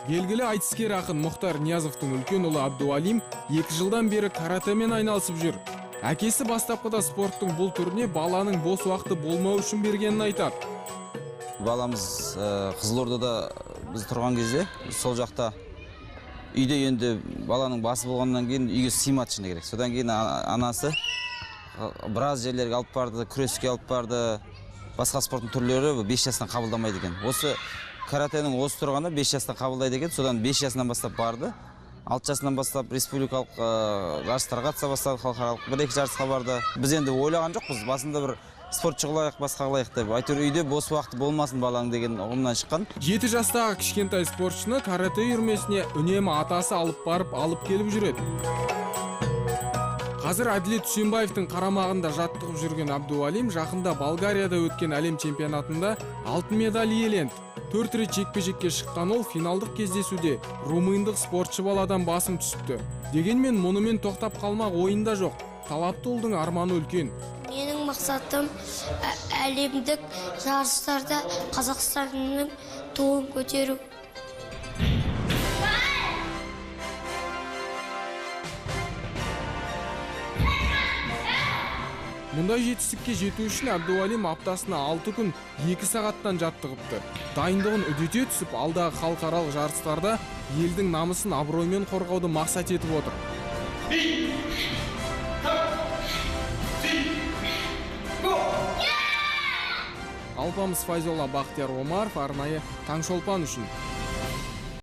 Белгілі айтыскер ақын Мұхтар Ниязовтың үлкен ұлы Әбдуалим 2 жылдан бері каратэмен айналысып жүр. Әкесі бастапқыда спорттың бұл түріне баланың бос уақыты болмау үшін бергенін айтады. Баламыз Қызылордада біз тұрған кезде сол жақта үйде енді баланың басы болғаннан кейін үйге сыймады шыны керек. Содан кейін анасы біраз жерлерге алып барды, күреске алып барды. Басқа спорттың түрлері 5 жастан қабылдамайды екен. Осы каратэнің осы тұрғаны 5 жастан қабылдайды екен. Содан 5 жасынан бастап барды. 6 жасынан бастап республикалық жарыстарға қатыса бастады, халықаралық 1-2 жарысқа барды. Біз енді ойлаған жоқпыз, басында бір спортшы қылайық, басқа қылайық деп. Әйтеуір үйде бос уақыты болмасын балаң деген ұғымнан шыққан. 7 жастағы кішкентай спортшыны каратэ үйірмесіне үнемі атасы алып барып, алып келіп жүреді. Қазір Әділет Үсенбаевтың қарамағында жаттығып жүрген Әбдуалим жақында Болгарияда өткен әлем чемпионатында алтын медаль иеленді. 4 рет жекпе-жекке шыққан ол финалдық кездесуде румындық спортшы баладан басым түсіпті. Дегенмен мұнымен тоқтап қалмақ ойында жоқ. Талапты ұлдың арманы үлкен. Менің мақсатым әлемдік жарыстарда Қазақстанның туын көтеру. Мұндай жетістікке жету үшін Әбдуалим аптасына 6 күн 2 сағаттан жаттығыпты. Дайындығын үдете түсіп, алдағы халықаралық жарыстарда елдің намысын абыроймен қорғауды мақсат етіп отыр. Алпамыс Файзолла, Бақтияр Омаров, арнайы Таңшолпан үшін.